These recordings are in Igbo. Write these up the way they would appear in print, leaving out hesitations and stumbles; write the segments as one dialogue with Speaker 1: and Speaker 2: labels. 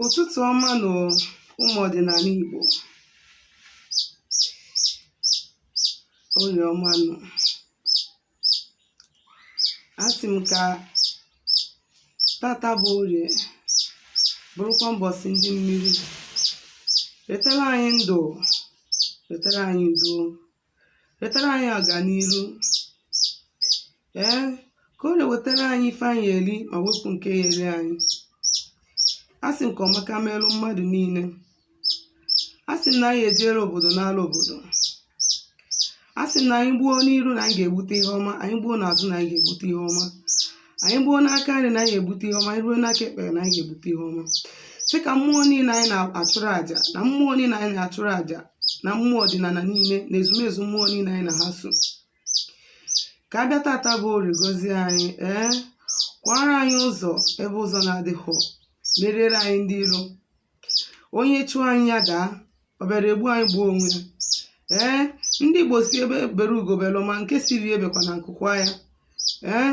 Speaker 1: Ụtụtụ ọma nụ ụmụ ọdịnala Igbo. Orie ọma nụ. Asị m ka tata bụ orie bụrụkwa mbọsị ndị mmiri wetara anyị ndụ, wetara anyị udo, wetara anyị ọganiru. Ee, ka orie wetara anyị ife anyị eri ma wepụ nke ya eri anyị. Asị m ka ọmaka meelụ mmadụ niile. Asị m na anyị ejere obodo n'ala obodo. Asị m na anyị gbuo n'iru na anyị ga-egbute ihe ọma, anyị gbuo n'azụ na anyị ga-egbute ihe ọma, anyị gbuo n'aka nri na anyị ga-egbute ihe ọma, anyị ruo n'aka ekpe na anyị ga-egbute ihe ọma. Sị ka mmụọ niile anyị na-achụrụ àjà na mmụọ niile anyị na-achụrụ àjà na mmụọ ọdịnala niile na ezumezu mmụọ niile anyị na ha so ka a bịa tata bụ orie gọzie anyị, ee, kwara anyị ụzọ ebe ụzọ na-adịghị, meriere anyị ndị iro. Onye chụọ anyị ya daa, ọ bịara egbu anyị gbuo onwe ya. Ee, ndị Igbo sị egbe bere ugo belu, ma nke sị ibe ya ebekwana nku kwaa ya. Ee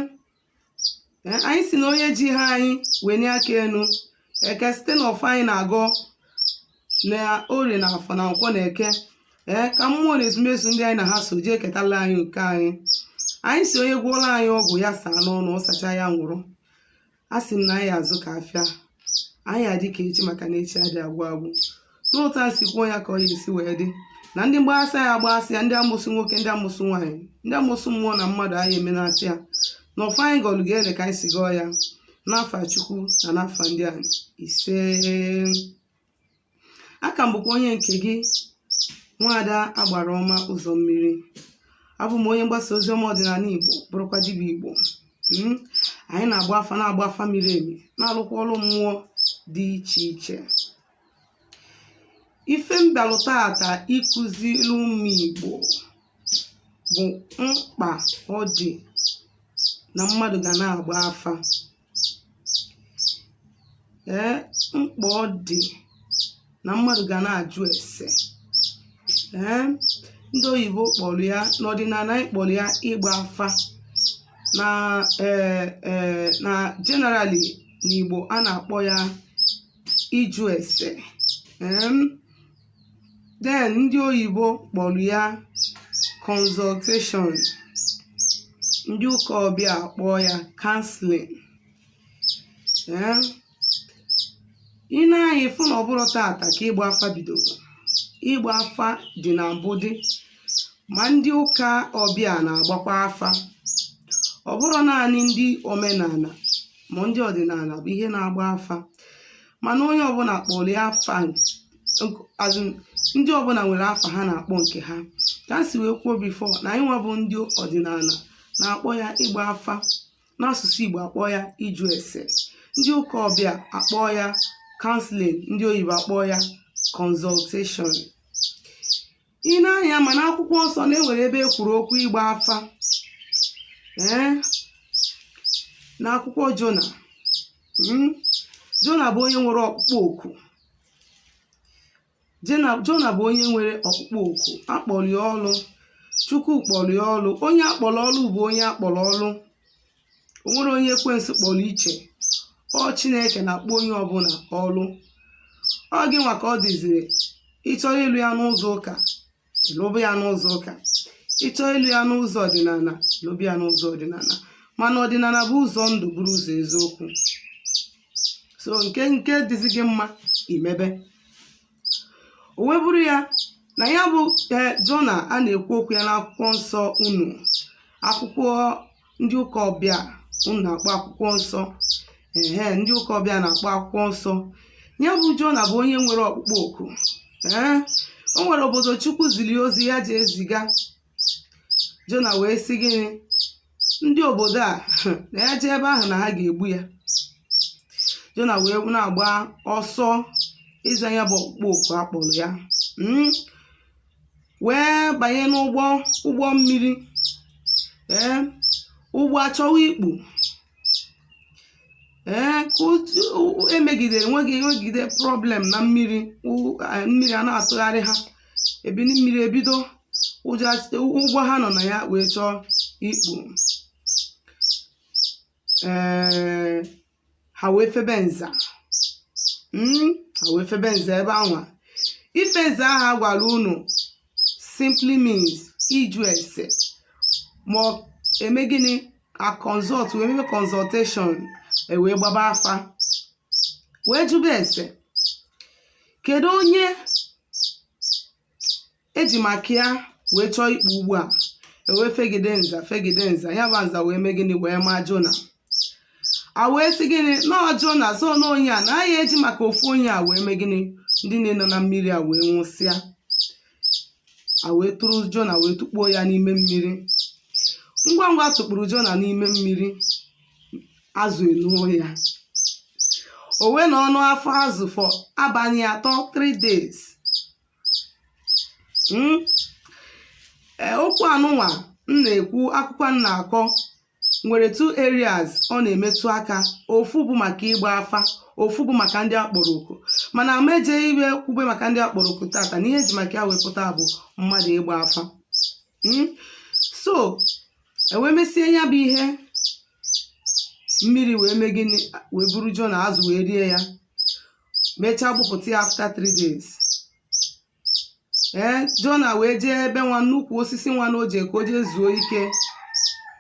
Speaker 1: ee, anyị sị na onye ji ha anyị wenie aka enu eke site na ọfọ anyị na-agọ na orie na afọ na nkwọ na eke. Ee, ka mmụọ na ezumezu ndị anyị na ha so jee ketala anyị oke anyị. Anyị sị onye gwọọla anyị ọgwụ ya saa n'ọnụ, ọ sacha ya nwụrụ. A sị m na anyị azụ ka afịa, anyị adị ka echi, maka na echi adị agwụ agwụ. N'otu a si kwuo ya ka ọ ya esi wee dị na ndị mgbaasị anyị agbaasị ya, ndị amụsụ nwoke, ndị amụsụ nwaanyị, ndị amụsụ mmụọ na mmadụ anyị emenasị ya na ọfọ anyị gọlụ ga-ele ka anyị si gọọ ya n'afa Chukwu na n'afa ndị anyị. Ise. Aka m bụkwa onye nke gị, nwaada agbara ọma ụzọ mmiri. Abụ m onye mgbasa ozi ọma ọdịnala Igbo, bụrụkwa dibịa Igbo. Anyị na-agba afa, na-agba afa miri emi, na-alụkwa ọrụ mmụọ dị iche iche. Ife m bịalụ tata ịkụziri ụmụ Igbo bụ mkpa ọ dị na mmadụ ga na-agba afa. Ee, mkpa ọ dị na mmadụ ga na-ajụ ese. Ee, ndị oyibo kpọrọ ya, n'ọdịnala anyị kpọrọ ya ịgba afa. Na ee ee na generally n'Igbo a na-akpọ ya ịjụ ese. Then ndị oyibo kpọrọ ya consultation, ndị ụka ọbịa kpọọ ya counseling. Ee, i nee anya ị fụ na ọ bụrọ tata ka ịgba afa bidoro. Ịgba afa dị na mbụ dị, ma ndị ụka ọbịa na-agbakwa afa. Ọ bụrọ naanị ndị omenala ma ndị ọdịnala bụ ihe na-agba afa, mana onye ọbụla kpọrọ ya afa. Ndị ọbụla nwere afa ha na-akpọ nke ha. Ka m si wee kwuo before, na anyị nwa bụ ndị ọdịnala na-akpọ ya ịgba afa, n'asụsụ Igbo akpọ ya ịjụ ese, ndị ụka ọbịa akpọ ya counseling, ndị oyibo akpọ ya consultation. I nee anya ma n'akwụkwọ nsọ na enwere ebe e kwuru okwu ịgba afa. Ee, n'akwụkwọ Jona. Jona bụ onye nwere ọkpụkpọ oku. Jona bụ onye nwere ọkpụkpọ oku, akpọrọ ya ọlụ, Chukwu kpọrọ ya ọlụ. Onye akpọrọ ọlụ bụ onye akpọrọ ọlụ. O nwere onye ekwensu kpọrọ iche. Ọ Chineke na-akpọ onye ọbụla ọlụ. Ọ gị nwa ka ọ dịziri. Ị chọrọ ịlụ ya n'ụzọ ụka, ị lụba ya n'ụzọ ụka. Ị chọọ ịlụ ya n'ụzọ ọdịnala, lụba ya n'ụzọ ọdịnala. Mana ọdịnala bụ ụzọ ndụ, bụrụ ụzọ eziokwu. So nke dịzi gị mma, imebe. O wee bụrụ ya na ya bụ Jona a na-ekwu okwu ya n'akwụkwọ nsọ unu, akwụkwọ ndị ụka ọbịa unu na-akpọ akwụkwọ nsọ. Ehe, ndị ụka ọbịa na-akpọ akwụkwọ nsọ. Ya bụ Jona bụ onye nwere ọkpụkpọ oku. Ee, o nwere obodo Chukwu ziri ozi ya ji eziga. Jona wee sị gịnị? Ndị obodo a, na ya jee ebe ahụ na ha ga-egbu ya. Jona wee na-agba ọsọ ịza ya bụ ọkpụkpọ oku a kpọrọ ya, wee banye n'ụgbọ ụgbọ mmiri. Ee, ụgbọ achọwa ikpu. Ee, ka emegidere nwegide problem na mmiri, mmiri a na-atụgharị ha, ebili mmiri ebido, ụgbọ ha nọ na ya wee chọọ ikpu. Ee, ha wee febe nza. Ha wee febe nza ebe anwa. Ife nza ahụ a gwara unu simply means ịjụ ese ma ọ eme gịnị, a consult, wee mebe consultation, e wee gbaba afa, wee jụba ese kedu onye eji maka ya wee chọọ ikpu ugbu a. Ewee fegide nza, fegide nza, ya bụ nza wee mee gịnị? Wee maa Jona. A wee sị gịnị? Nọọ Jona so n'onye a na ya eji maka ofu onye a wee mee gịnị? Ndị niile nọ na mmiri a wee nwụsịa. A wee tụrụ Jona, wee tụkpuo ya n'ime mmiri. Ngwa ngwa tụkpuru Jona n'ime mmiri, azụ enuo ya. O wee nọ ọnụ afọ azụ for abalị 3, 3 days. Ee, okwu anụnwa m na-ekwu, akụkọ m na-akọ nwere two areas ọ na-emetụ aka. Ofu bụ maka ịgba afa, ofu bụ maka ndị akpọrọ oku. Mana ama eje iwe kwube maka ndị akpọrọ oku tata na ihe eji maka ya wepụta bụ mmadụ ịgba afa. So ewee mesie ya bụ ihe, mmiri wee mee gịnị? Wee buru Jona, azụ wee rie ya, mechaa gbupụta ya after 3 days. Ee, Jona wee jee ebe nwa nnukwu osisi nwa na o jee ka o jee zuo ike,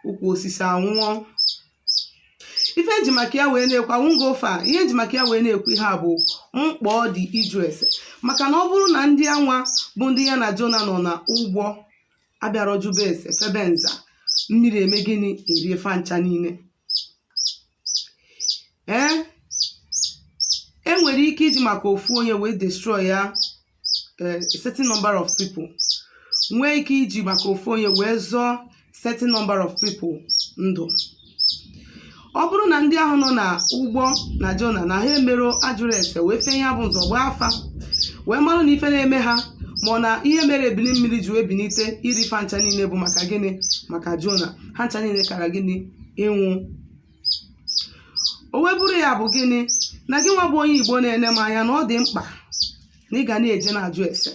Speaker 1: ukwu osisi anwụọ. Ife eji maka ya wee na-ekwu awụngo ofe a, ihe eji maka ya wee na-ekwu ihe a bụ mkpa ọ dị ịjụ ese, maka na ọ bụrụ na ndị anwa bụ ndị ya na Jona nọ na ụgbọ abịara jụba ese, febe nza, mmiri eme gịnị? Erie fa ncha niile. Ee, e nwere ike iji maka ofu onye wee destroy ya a certain number of people, nwee ike iji maka ofu onye wee zọọ certain number of people ndụ. Ọ bụrụ na ndị ahụ nọ na ụgbọ na Jona na ha emero ajụrụ ese wee fee ya bụ nzọ, gbaa afa, wee marụ na ife na-eme ha, ma ọ na ihe mere ebili mmiri ji wee bilite iri fa ncha niile bụ maka gịnị? Maka Jona, ha ncha niile kara gịnị? Ịnwụ. O wee bụrụ ya bụ gịnị na gị nwa bụ onye Igbo na-ene m anya, na ọ dị mkpa na ị ga na-eje na-ajụ ese.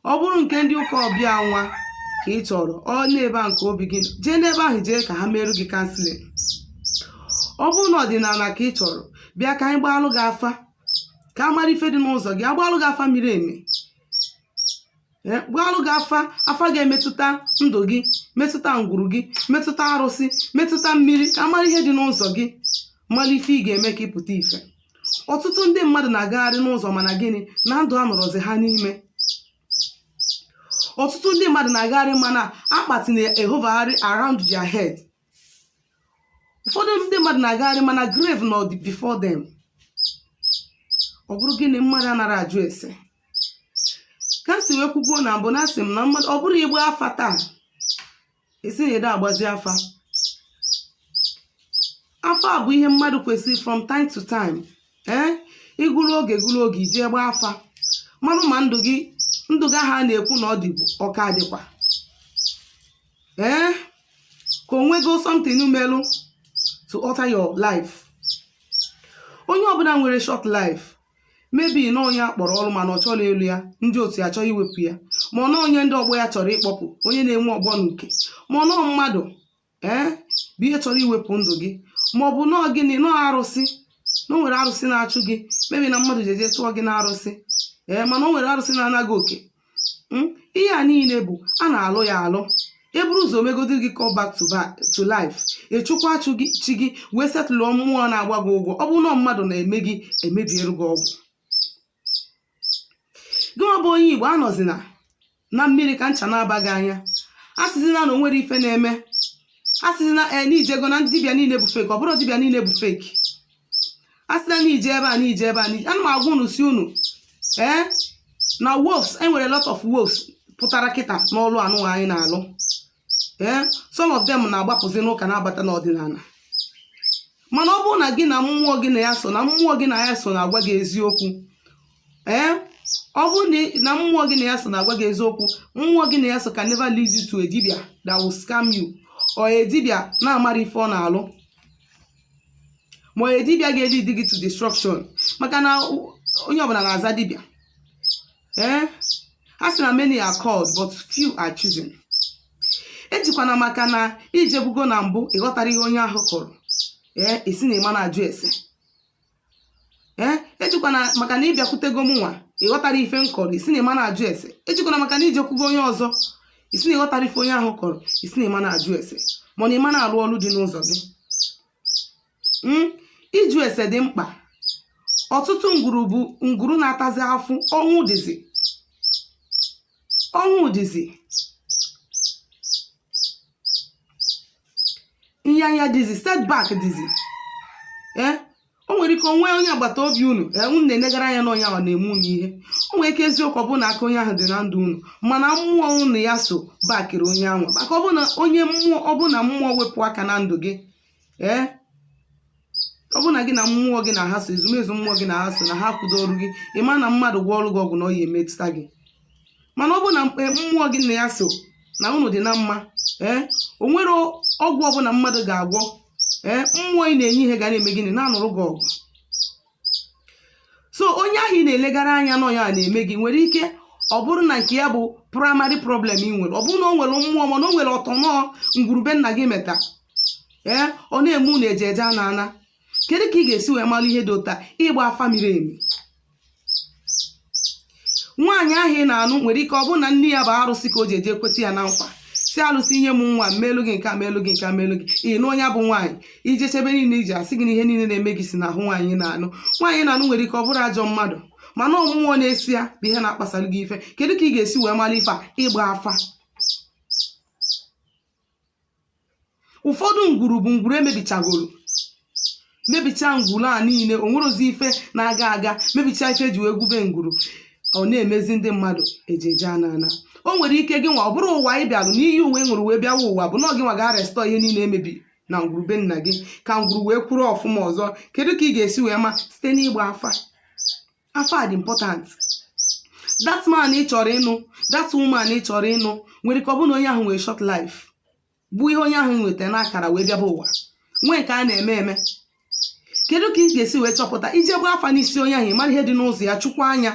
Speaker 1: Ọ bụrụ nke ndị ụka ọbịa nwa ka ị chọrọ, ọ n'ebe a nke obi gị, jee n'ebe ahụ, jee ka ha merụ gị counselling. Ọ bụrụ na ọdịnala ka ị chọrọ, bịa ka anyị gbaalụ gị afa ka a mara ife dị n'ụzọ gị. Agbaalụ gị afa miri emi, gbaalụ gị afa, afa ga-emetụta ndụ gị, metụta ngwuru gị, metụta arụsị, metụta mmiri, ka a mara ihe dị n'ụzọ gị, mara ife ị ga-eme ka ị pụta ife. Ọtụtụ ndị mmadụ na-agagharị n'ụzọ, mana gịnị na ndụ anọrọzi ha n'ime? Ọtụtụ ndị mmadụ na-agagharị, mana akpati na-ehovagharị around their head. Ụfọdụ ndị mmadụ na-agagharị, mana grave nọ before them. Ọ bụrụ gịnị? Mmadụ anaghị ajụ ese. Ka m si wee kwubuo na mbụ, na asị m na mmadụ, ọ bụrụ igbe afa taa, esi na ede agbazi afa. Afa a bụ ihe mmadụ kwesịrị from time to time. Ee, ịgụrụ oge, gụrụ oge ijee gbaa afa, marụ ma ndụ gị, ndụ gị ahụ a na-ekwu na ọ dịbụ, ọka dịkwa, ee, ka o nwego something melụ to alter your life. Onye ọbụla nwere short life, maybe na onye akpọrọ ọrụ mana ọ chọrọ elu ya, ndị otu ya chọrọ iwepụ ya, ma ọ na onye ndị ọgbọ ya chọrọ ịkpọpụ, onye na-enwe ọgbọ nke, ma ọ nọọ mmadụ, ee, bụ ihe chọrọ iwepụ ndụ gị, ma ọ bụ nọọ gịnị, nọọ arụsị, na o nwere arụsị na-achụ gị, maybe na mmadụ jeje tụọ gị na arụsị, ee, mana o nwere arụsị na-anaghị oke. Ihe a niile bụ a na-alụ ya alụ. Eburu ụzọ megodo gị call back to life, echukwa achụ gị chi gị, wee setụlụọ mmụọ na-agba gị ụgwọ. Ọ bụrụ na mmadụ na-eme gị, emebiere gị ọgwụ gị. Nwa bụ onye Igbo, anọzina na mmiri ka ncha na-aba gị anya. Asịzina na o nwere ife na-eme. Asịzina, ee, na ijego na ndị dibịa niile bụ fake. Ọ bụrụ dibịa niile bụ fake. Asịna na ije ebe a, na ije ebe a, na ana m agwa unu, si unu, ee, na wolves, enwere lot of wolves pụtara kịta n'ọlụ anụnwa anyị na-alụ. Ee, some of them na-agbapụzi n'ụka na-abata n'ọdịnala. Mana ọ bụrụ na gị na mmụọ gị na ya so, na mmụọ gị na ya so na-agwa gị eziokwu, ee, ọ bụrụ na mmụọ gị na ya so na-agwa gị eziokwu, mmụọ gị na ya so can never lead you to a dibia that will scam you, or a dibia na-amara ife ọ na-alụ, ma ọ dibia ga-lead gị to destruction. Maka na onye ọbụla na-aza dibia. Ee, a sị na many are called but few are chosen. Ejikwana maka na ijebugo na mbụ, ịghọtara ihe onye ahụ kọrọ, ee, esi na ịma na-ajụ ese. Ee, Ejikwana maka na ịbịakwutego m nwa, ịghọtara ife m kọrọ, isi na ịma na-ajụ ese. Ejikwana maka na ijekwugo onye ọzọ, isi na ịghọtara ife onye ahụ kọrọ, isi na ịma na-ajụ ese, mana ịma na-arụ ọrụ dị n'ụzọ gị. Ịjụ ese dị mkpa. Ọtụtụ ngwuru bụ ngwuru na-atazi afụ. Ọnwụ dịzi, ọnwụ dịzi, nyanya dịzi, setback dịzi. Ee, o nwere ike onwe onye agbata obi unu, ee, unu na-enegara anya na onye ahụ na-eme unu ihe. O nwere ike eziokwu, ọ bụ na aka onye ahụ dị na ndụ unu, mana mmụọ unu ya so bakịrị onye ahụ, maka ọ bụ na onye mmụọ, ọ bụ na mmụọ wepụ aka na ndụ gị, ee, ọ bụ na gị na mmụọ gị na ha so, ezumezu mmụọ gị na ha so na ha kwudoro gị, ịma na mmadụ gwọ ọrụ gị ọgwụ na ọ ya emetụta gị. Mana ọ bụ na mmụọ gị na ya so na unu dị na mma, ee, o nwere ọgwụ ọbụla mmadụ ga-agwọ, ee, mmụọ ị na-enye ihe ga na-eme gịnị? Na-anụrụ gị ọgụ. So onye ahụ ị na-elegara anya na onye a na-eme gị nwere ike ọ bụrụ na nke ya bụ primary problem ị nwere. Ọ bụrụ na o nwere mmụọ, mana o nwere ọtọnọọ ngwurube nna gị meta, ee, ọ na-eme unu eje eje ana ana. Kedu ka ị ga-esi wee mara ihe dị ụta? Ịgba afa miri emi. Nwaanyị ahụ ị na-anụ nwere ike ọ bụrụ na nne ya bụ arụsị ka o ji eje kweta ya na nkwa, si arụsị nye m nwa, mmelụ gị nke a, melụ gị nke a, melụ gị. Ị nụ onye bụ nwaanyị, ijechebe niile iji asị gị na ihe niile na-eme gị si n'ahụ nwaanyị na-anụ. Nwaanyị na-anụ nwere ike ọ bụrụ ajọ mmadụ, mana mmụọ na-esi ya bụ ihe na-akpasara gị ife. Kedu ka ị ga-esi wee mara ife a? Ịgba afa. Ụfọdụ ngwuru bụ ngwuru emebichagoro, mebicha ngwuru a niile, o nwerozi ife na-aga aga, mebicha ife eji wee gwube ngwuru, ọ na-emezi ndị mmadụ eje eje ana ana. O nwere ike gị nwa, ọ bụrụ ụwa ị bịarụ n'iyi, uwe ṅụrụ wee bịawa ụwa bụ na ọ gị nwa ga-arestore ihe niile emebi na ngwuru be nna gị, ka ngwuru wee kwuru ọfụma ọzọ. Kedu ka ị ga-esi wee ma? Site n'ịgba afa. Afa dị important. That man ị chọrọ ịnụ, that woman ị chọrọ ịnụ, nwere ike ọ bụrụ na onye ahụ nwere short life, bụ ihe onye ahụ nweta n'akara wee bịaba ụwa, nwee nke a na-eme eme. Kedu ka ị ga-esi wee chọpụta? Ije gba afa n'isi onye ahụ, ị mara ihe dị n'ụzọ ya, chukwa anya.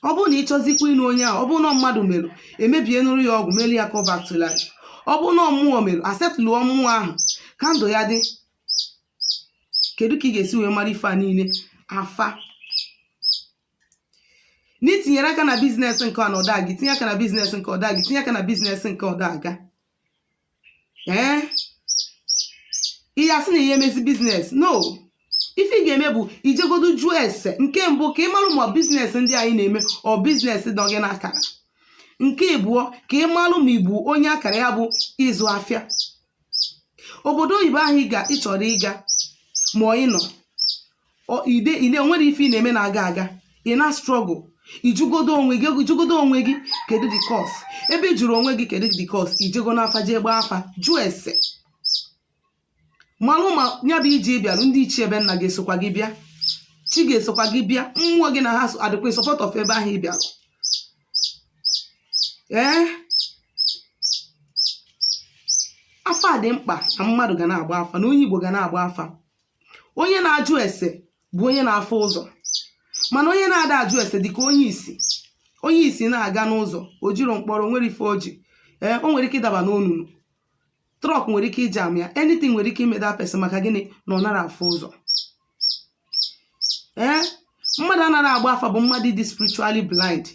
Speaker 1: Ọ bụrụ na ị chọzikwa ịnụ onye ahụ, ọ bụrụ na mmadụ merụ emebie nụrụ ya ọgwụ, melu ya come back to life. Ọ bụrụ na mmụọ merụ, asetụlụọ mmụọ ahụ ka ndụ ya dị. Kedu ka ị ga-esi wee mara ife a niile? Afa. Na itinyere aka na business nke ọ na ọda gị, tinye aka na business nke ọda gị, tinye aka na business nke ọda aga, ee, ihe asị na ihe emezi business no. Ife ị ga-eme bụ ijegodu jụọ ese. Nke mbụ, ka ị marụ ma business ndị anyị na-eme ọ business nọ gị n'akara. Nke ịbụọ, ka ị marụ ma ị bụ onye akara ya bụ ịzụ afịa. Obodo oyibo ahụ ị ga ị chọrọ ịga, ma ị nọ ide ide, nwere ife ị na-eme na-aga aga, ị na struggle, ijugodo onwe gị, ijugodo onwe gị kedu the cause. Ebe ị jụrụ onwe gị kedu the cause, ijego n'afa, jee gbaa afa, jụọ ese, malụ ma ya bụ ije ịbịarụ, ndị ichie ebe nna ga-esokwa gị bịa, chi ga-esokwa gị bịa, mmụọ gị na ha so adịkwa in support of ebe ahụ ị bịarụ. Ee, afa dị mkpa na mmadụ ga na-agba afa, na onye Igbo ga na-agba afa. Onye na-ajụ ese bụ onye na-afụ ụzọ, mana onye na-ada ajụ ese dị ka onye isi. Onye isi na-aga n'ụzọ, o jiro mkpọrọ, nwere ife o ji, ee, o nwere ike ịdaba n'onunu, truck nwere ike ijam ya, anything nwere ike ime that person. Maka gịnị? Na ọ nara afụ ụzọ. Ee, mmadụ anaghị agba afa bụ mmadụ dị spiritually blind.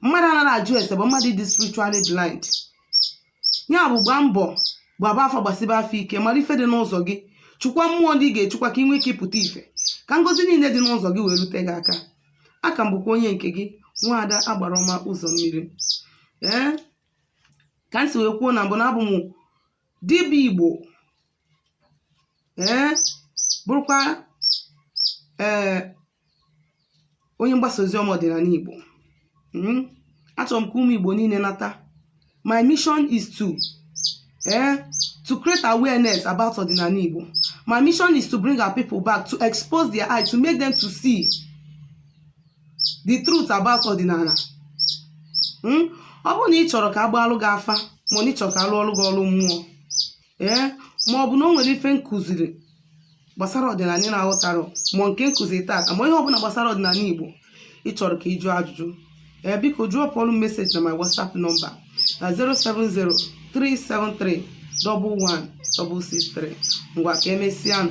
Speaker 1: Mmadụ anaghị ajụ ese bụ mmadụ dị spiritually blind. Ya bụ, gbaa mbọ gbaba afa, gbasibe afọ ike, mara ife dị n'ụzọ gị, chukwa mmụọ ndị ị ga-echukwa ka ị nwee ike ịpụta ife, ka ngozi niile dị n'ụzọ gị wee rute gị aka. Aka m bụkwa onye nke gị, nwaada agbara ọma ụzọ mmiri. Ee, ka m si wee kwuo na mbụ na abụ m dibịa Igbo, ee, bụrụkwa ee onye mgbasa ozi ọma ọdịnala Igbo. Achọrọ m ka ụmụ Igbo niile nata. My mission is to create awareness about ọdịnala Igbo. My mission is to bring our people back, to expose their eye, to make them to see the truth about ọdịnala. Ọ bụrụ na ị chọrọ ka a gbaalụ gị afa, ma ọ na ị chọrọ ka a lụọrụ gị ọrụ mmụọ, ee, ma ọ bụ na o nwere ife nkụziri gbasara ọdịnala ị na-aghọtarọ, ma nke nkụziri taata, ma ihe ọbụla gbasara ọdịnala Igbo ị chọrọ ka ị jụọ ajụjụ, ee, biko dropụọrụ message na my WhatsApp number na 070 373 11 663. Ngwa, ka emesịa.